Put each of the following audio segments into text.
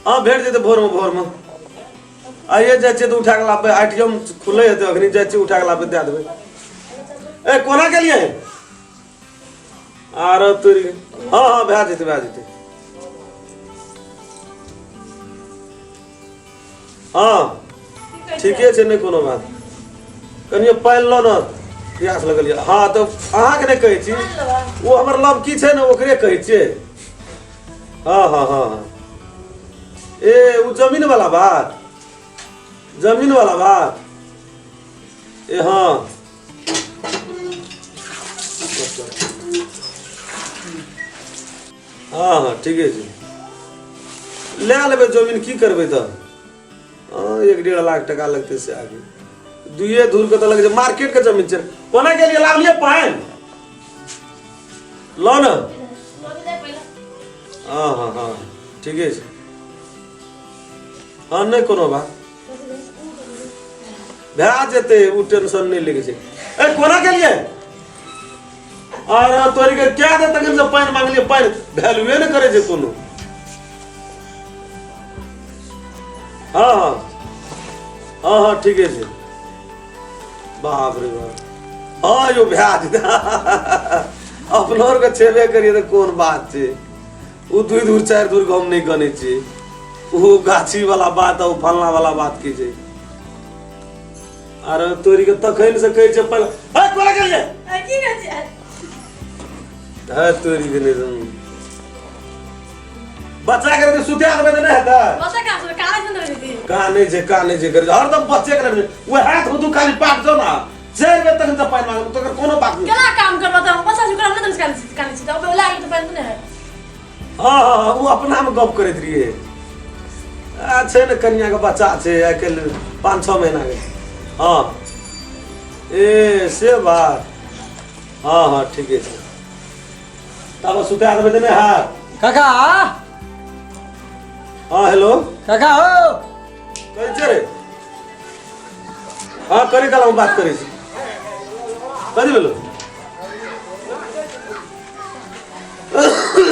हँ भेट जेतै भोरमे भोरमे आइए जाइ छियै तऽ उठा कऽ लाबबै I T M खुलै हेतै अखनी जाइ छियै उठा कऽ लाबबै दए देबै ए कोना गेलियै आरो तोरी हँ हँ भए जेतै भए जेतै हँ ठीके छै नहि कोनो बात कनियो पानि लऽ ने प्यास लगल यऽ हँ तऽ अहाँके नहि कहै छी ओ हमर लव की छै ने ओकरे कहै छियै हँ हँ हँ हँ ए ओ जमीन वाला बात जमीन वाला बात ए हँ हँ हँ ठीके छै लए लेबै जमीन की करबै तऽ हँ 1.5 लाख टका लगतै से आगे दुइए धूरके तऽ लगै छै मार्केटके जमीन छै कोना गेलियै लाबलियै पानि लऽ ने हँ हँ हँ ठीके छै हँ नहि कोनो बात भए जेतै ओ टेंशन नहि लैके छै ए कोना गेलियै अरे तोरी के क्या दे तखन से पानि मांगलियै पानि वैल्यूए नहि करै छै कोनो हँ हँ हँ हँ ठीके छै बाप रे बाप हँ यौ भए जेतै अपनो आरके छेबे करियै तऽ कोन बात छै ओ दुइ धूर चारि धूर हम नहि गनै छियै ओ गाछी वाला बात आ ओ फलना वाला बात की छै अरे तोरी के तखन से कहै छै पहिले हे कोना गेलियै की कहै छियै हे तोरी के नहि बच्चा के यदि सुता देबै तऽ नहि हेतै बच्चा कहाँ सुते कानै छै ने दीदी कानै छै कानै छै करै छै हरदम बच्चे के रहै छै ओ हाथ हुदू खाली पाक जाउ ने चारि बेर तखन से पानि मांगब तकर कोनो बात नहि केना काम करबऽ तऽ बच्चा छै ओकरा हम नहि कानै छी कानै छी तऽ ओकरा लागल तऽ पानि नहि है हँ हँ हँ ओ अपनामे गप करैत रहियै आ छै ने कनियाके बच्चा छै आइ काल्हि 5-6 महीनाके हँ ए से बात हँ हँ ठीके छै तब सुता देबै तऽ नहि हैत काका हँ हेलो काका हो कहै छै रे हँ करी काल हम बात करै छी कथी भेलो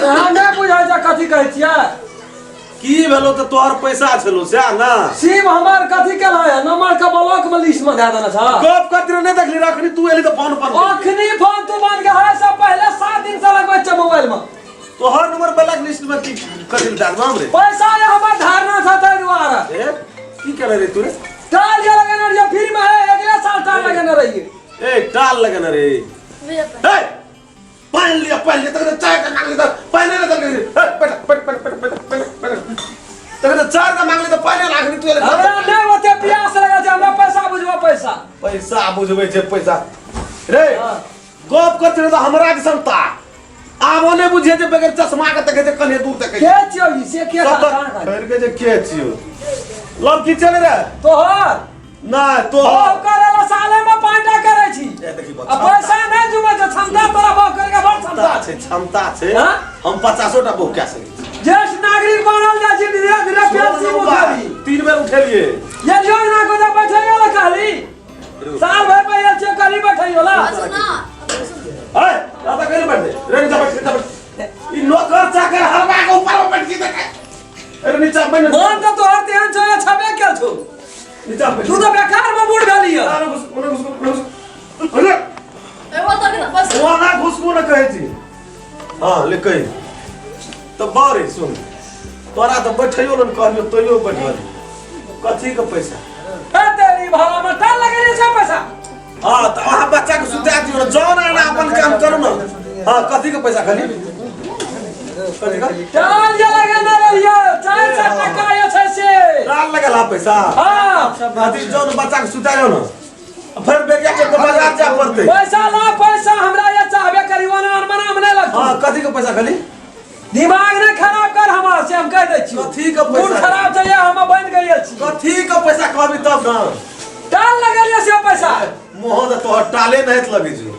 अहाँ नहि बुझै छै कथी कहै छियै की भेलो तऽ तोहर पैसा छलो सएह ने सिम हमर कथी केल है नंबर के ब्लॉक में लिस्ट में धए देने छ गप करती नहि देखली रखनी तू एली तऽ फोन पर अखनी फोन तू बंद के है सब पहले 7 दिन से लगबै छै मोबाइल में तोहर नंबर ब्लैक लिस्ट में की करी दे देबो रे पैसा ये हमर धारणा छ ताहि दुआरे ए की करे रे तू रे टाल ये लगेने रहिए फ्री में है अगले साल टाल लगेने रहिए ए टाल लगेने रे ए पानि लिअ पानि लिअ तखन चाय के मांगली तऽ पानि नहि देलकै ए पेट पेट पेट पेट पेट पेट पेट तखन चाय के मांगली तऽ पानि लागली तू हमरा नहि ओते प्यास लगल छै हमरा पैसा बुझबो पैसा पैसा बुझबै छै पैसा रे हाँ। गप करते रहे तऽ हमरा दिसन ताक आबो नहि बुझे जे बगैर चश्मा के देखै छै कने दूर देखै के छियौ ई से के सब कहाँ कहाँ तऽ के जे के छियौ लव की चले रे तोहर नहि ओ तोहर करे ला साले में पांटा करे छी ए देखी आ पैसा नहीं जुमे छै क्षमता तोरा बहु करके बड़ क्षमता क्षमता छै क्षमता छै हाँ? हम 50 टा बहु कए सकै छी ज्येष्ठ नागरिक बनल जाइ छी धीरे धीरे पेंशन उठेबी तीन बेर उठेलिए ये योजना को जब बैठे वाला कहली साल भर पर ये चेक करी बैठे वाला सुना ए दादा कहीं बैठ दे रे नीचा बैठ नीचा बैठ ई नौकर चाकर हलवा के ऊपर में बैठ की देखे अरे नीचा बैठ मन तो तोहर तेहन छौ या छबे केल छौ नीचा बैठ तू तो बेकार में बूढ़ भेली है अरे घुस ओने घुस ओने घुस अरे एगो तो के बस ओना घुसबो न कहै छी हँ ले कही तऽ बारे सुन तोरा तऽ बैठैयो ने कहलियौ तैयो बैठल कथी के पैसा ए तेरी भाड़ा में टाल लगेने छै पैसा हँ तऽ अहाँ बच्चा के सुता दियौ ने जाउ ने अहाँ अपन काम करू ने हँ कथी के पैसा खाली कथी के टाल जे लगेने रहियो 400 टका ये छै से टाल लगल हा पैसा हाँ अथी जाउ ने बच्चा के सुता दियौ ने फेर बेरिया के बाजार जाय पड़तै पैसा ला पैसा हमरा ये चाहबे करी ओना अनमना में नहीं लगतो हँ कथी के पैसा खाली दिमाग नहीं खराब कर हमार से हम कह दै छी कथी के पैसा? मूड खराब छै हम बन गई छी कथी के पैसा कहबी तब ने टाल लगेलिए से पैसा मोह तऽ तोहर टाले नहीं लगै छौ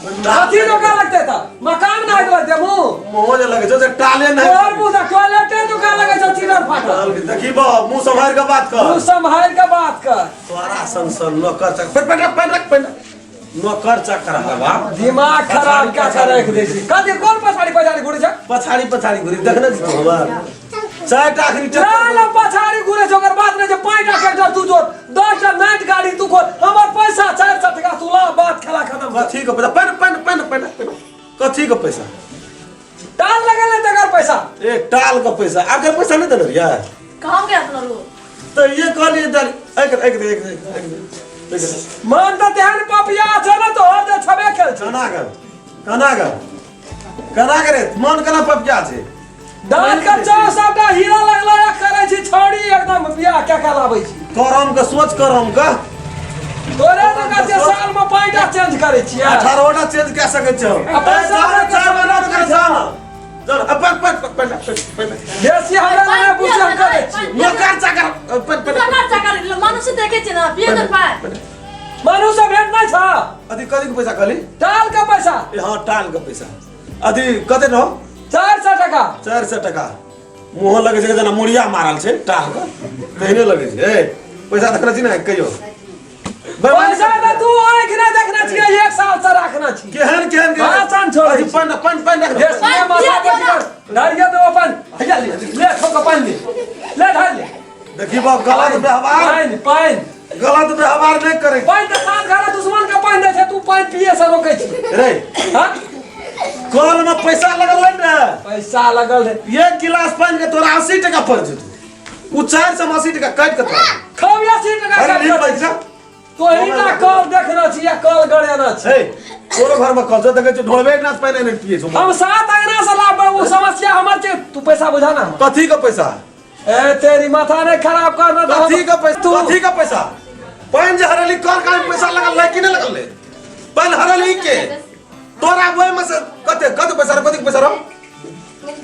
कथी दुकान लगते था मकान नहीं लगते मुंह मोह जे लगै छौ से टाले नहीं तोहर मुंह से टॉयलेटे दुकान लगे छौ चिनर फाटल देखी बा मुंह सम्हार के बात कर मुंह सम्हार के बात कर तोरा सन सन नौकर चाकर पेट पेट रख पेट रख पेट नौकर चाकर हवा दिमाग खराब क्या कर रख दे छी कथी कोन पछाड़ी पछाड़ी घुरै छै पछाड़ी पछाड़ी घुरी देखने छी तू हमर चारिटा अखनी ना ट्रैक्टर ना पछाड़ी घुरे छै ओकर बात नहि छै। 5 टा ट्रैक्टर तू जोत, 10 टा नाइट गाड़ी तू खोल, हमर पैसा 400 टका तू ला, बात खेला खत्म। कथी के पैसा? पानि पानि पानि पानि पानि। कथी के पैसा? टाल लगेले तकर पैसा। ए टाल के पैसा आगे पैसा नहीं देने रहियै। कहाँ गया अपना लोग? तो ये कहलिए दल एक एक एक एक एक एक। मन तऽ तेहन पपिया छै ने तोहर जे छबे खेल छै। कना के कना के कना के रे मन कना पपिया छै? दाँत के चौ सबटा हीरा लगला या करै छी छौड़ी एकदम बियाह के के लाबै छी। करम के सोच करम के। तोरे तऽ कहै छियै साल मे 5 टा चेंज करै छियै। 18 टा चेंज कए सकै छौ। आ पैसा चार चार महीना के जा ना चल अपन पर पहले पहले। बेसी हमरा नहि बुझ हम करै छी। नौकर चाकर अपन तू पहले। चाकर मनुष्य देखे छै ना पिए तर पाय। मनुष्य भेट नहि छ। अथी कथी के पैसा कहली? टाल के पैसा। ए हाँ टाल के पैसा अथी कते रहो? 400 टका। 400 टका। मुँह लगै छै जेना मुड़िया मारल छै टाल के तेहने लगै छै। ए पैसा देखने छी ने कहियो? पैसा तऽ तू आँखि नहि देखने छियै, एक साल से राखने छी। केहन केहन? भाषण छोड़ै अथी छी। पानि पानि पानि रख। देश में माथा दिया पर कर ढारिया दो अपन हैया ले ले ठोक पानि ले ले ढार ले। देखी बाप गलत व्यवहार। पानि पानि। गलत व्यवहार नहि करे। पानि तऽ सात घरे दुश्मन के पानि दै छै, तू पानि पिए से रोकै छी। रे हाँ। कल में पैसा लगल रहै ने? पैसा लगल रहे। एक गिलास पानि के तोरा 80 टका पड़ जेतौ, उ 480 टका काटि के तोरा खाउ 80 टका। अरे काटि ली कऽ। पैसा। तोही टा कल देखने छी या कल गड़ेने छी? हे तोरो घर में कल देखै छियौ ढोलबे एक नाच पानि नहि पिए छौ। हम सात अंगना से लाबबै ओ समस्या हमर छै। तू पैसा बुझा ना हमरा। कथी के पैसा? ए तेरी माथा नहीं खराब करना तो कथी के पैसा? तू कथी के पैसा? पानि जे हरेली कल का पैसा लगल रहै कि नहि लगल रहै? पानि हरेली के तोरा ओहि में से कते कते पैसा रहो? कथी के पैसा रहो?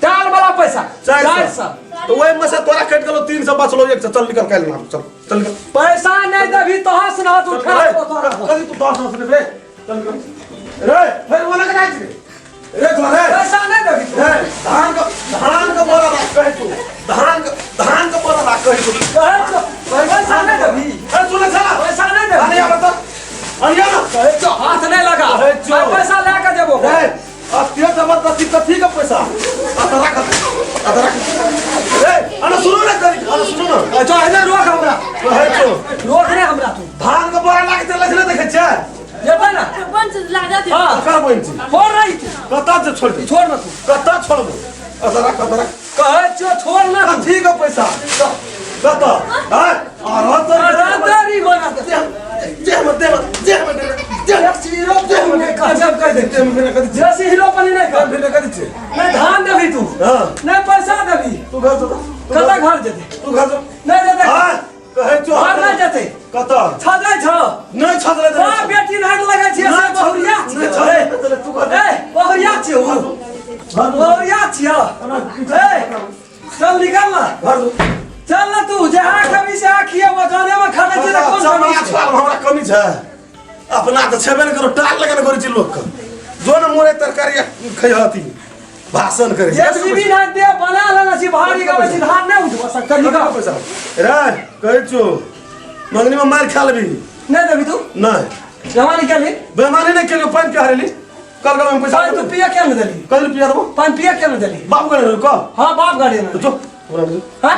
टाल वाला पैसा। 400। 400। तो ओहि में से तोरा कटि गेलो 300, बचलो 100। चल निकल काल्हि नाम, चल चल निकल। पैसा नहीं देबी तो हंस ना तू उठा रे, देबो तोरा। कथी तू दस हंस रे? चल निकल रे फेर ओना के जाइ छी रे रे तोरा रे। पैसा नहीं देबी तू। रे धान के बोरा राख कहे तू, धान के बोरा राख कहे तू। कहै छौ पैसा नहीं देबी। ए सुने छला। पैसा नहीं देबी। अरे आब तऽ अनिया ना। कहै छौ हाथ नहीं लगा। कहै छौ। मैं पैसा लए के देबो। रे अत्य जबरदस्ती कथी के पैसा? अत राख अत राख रे। अने सुनो ना करी, अने सुनो ना। कहै छौ एने रोक हमरा। कहै छौ रोक रे हमरा तू। धान के बोरा लागे चलै छै ने देखै छै। जेतै ना। बंच लगा दे। हाँ। ककर बनि छी? छोड़ रही तू। कतऽ से छोड़ दे? छोड़ ना तू। कतऽ छोड़बो? अत राख अत राख। कहै छौ छोड़ ना तू। कथी के पैसा कतऽ हैं? आरो तो तेरी बना दे। जे मत दे जे मत दे जे हीरो नहीं गजब कह दे। जे मत दे। जैसे हीरो पनी नहीं कर। फिर कथी छै? नहीं धान देबी तू। हां। नहीं पैसा देबी। तू घर जो। कतऽ घर जेतै? तू घर जो। नहीं जेतै। हां कहै छौ। घर नहीं जेतै। कतऽ? छजै छौ। नहि छजलै। बाप बेटी नहीं लगै छियै से नहि बहुरिया नहि छियै। छजलै तू घर। ए बहुरिया छियै उ बहुरिया छियै। ए चल निकल ना। घर जो। चल ना तू जहाँ कभी से आखिए वो जाने में खाने छियै तऽ कोन चमड़ा कमी छै? छुआल हमरा कमी छै? अपना तऽ छेबे नहि करो टाल लगन करै छी लोकके जो ने मोरे तरकारी खैहती भाषण करै छै। जेसीबी नहीं दे बना लेना छी भारी गाबै छी धान नहीं उठवा सकता। कथी निकल। के पैसा रे? कहै छौ मंगनी में मार खा लेबी। नहीं देबी तू। नहि। जमा निकाली। बेमानी नहि केलियो। पानि के हरेली कल कल में पैसा। पानि तू पिए क्या नहीं देली? कल पिया देबो। पानि पिए क्या नहीं देली? बाप गड़े कह। हाँ बाप गाड़ी में जो तोरा जो। हाँ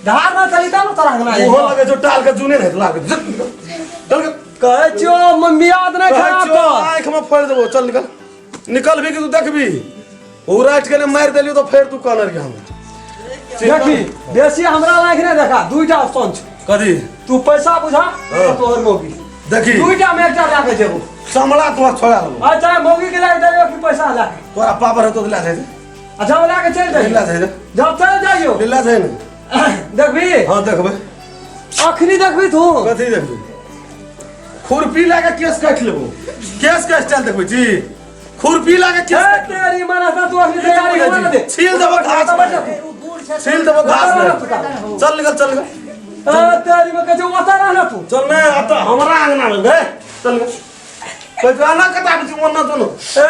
धार ना चली ता ना तोरा अंगना। ओहो लगे छौ टाल के जुने रहत लागे चल। कहै छियो मम्मी याद नहीं कहै खराब छियौ कर। आँखि में फोड़ि देबो। चल निकल निकल भी कि तू देखबी ओ राति के ने मारि देलियो तो फेर तू कहने रही हमरा। देखी बेसी हमरा लायक नहीं देखा। दुईटा ऑप्शन छै। कथी? तू पैसा बुझा हाँ। तोहर मौगी। देखी दुईटा में एकटा लए के जेबो। चमड़ा तोरा छोड़ा लेबो। आ चाहे मौगी के लए के जाइयो कि पैसा लए के। तोरा पावर हेतौ तऽ लए जाइ। अच्छा लए के चलि ला जाइयो। जाइ। जब चलि जाइयो। ला जाइ ने। देखबी। हाँ देखबै। अखनी देखबी तू। कथी देखबी? खुरपी लए के केस काटि लेबो। केस के स्टाइल देखबै छी? खुरपी लए के ए केस काटि तेरी मना तू अखनी तैयारी होवा ना दे। छील देबो घास में। छील देबो घास में। चल निकल चल निकल। ए तेरी में कहै छै ओतऽ रहना तू। चल ने अतऽ हमरा अंगना में बे चल निकल। कहै छौ एना कता छी ओना जो ने। ए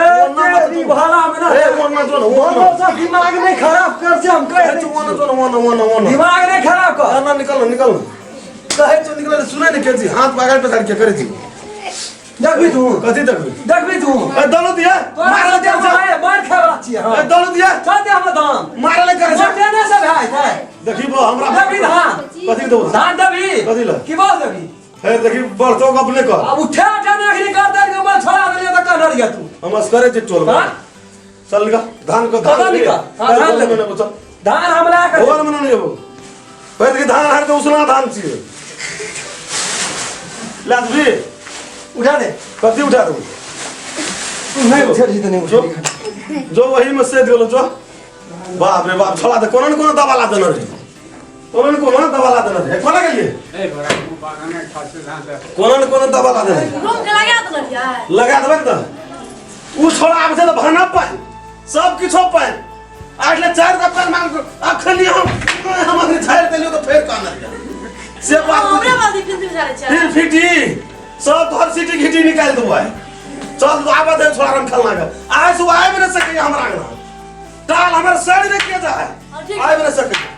तेरी भला में ना। ए ओना जो ने ओना। बोलो सब दिमाग नहीं खराब कर से हम कह कहै छौ ओना जो ने ओना ओना ओना। दिमाग नहीं खराब कर। एना निकल ने निकल ने। कहै छौ निकल सुनै ने के छी हाथ पकड़ पकड़ के करै छी। देखबी तू। कथी देखबी? देखबी तू। ए दलो दिया तोरा मारले मारल करै छै। मार खाय वाला छियै। ए दलो दिया चल दे हमरा दाम। मारले करै छै। मोटेने से भए जेतै। देखी बो हमरा देबी धान कथी देबो धान देबी कथी ला? की बोल देबी हे देखी बढ़तो गप नहि कर अब उठे उठे ने अखनी कर दे के मैं छोड़ा देलियै तऽ कहने रहियै तू हम असगरे छी टोल में हाँ? चल निकल धान को कतऽ धान निकल? हाँ, धान लेबै। मने चल धान हम लए कऽ भोर मने नहीं जेबो पहिले देखी धान हार के उसना धान छियै ला देबी उठा दे कथी उठा देबो नहीं उठे रही तऽ नहीं जो उठे जो वही में सेद गेलो जो बाप रे बाप छोड़ा दे कोनो न कोनो दवा ला देने रहे कोनो न कोनो दवा ला देने रहे कोना गेलिए कोनो न कोनो दवा ला देने रहे। रूम के लगा देलक यार लगा देबै ने तऽ ओ छोड़ा आबै छै तऽ भाना पानि सब किछो पानि आठ ले चारि टा पानि मांग अखन हम हम अखन झाड़ि देलियौ तऽ फेर कहने रहियै से बात हमरे बात फिर फिर जारे छै फिर फिटी सब तोहर सीटी घिटी निकालि देबो आइ चल आबऽ दे छोड़ा हम खेलना के आइ से आबि नहि सकैया हमरा अंगना टाल हमर सड़ नहि के जाए ठीक। आबि नहि सकैया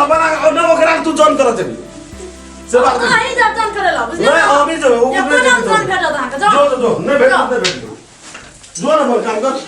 अब बना और न ओकरा के तू जॉइन करऽ जेबी से बात अहाँ ही जाब जान करे ला बुझलियै नहीं हम ही जेबै ओ एको नहि नाम जेबै जान भेटत अहाँके जो जाउ जो जो नहि भेटत नहि भेटत जो ने बोल काम कर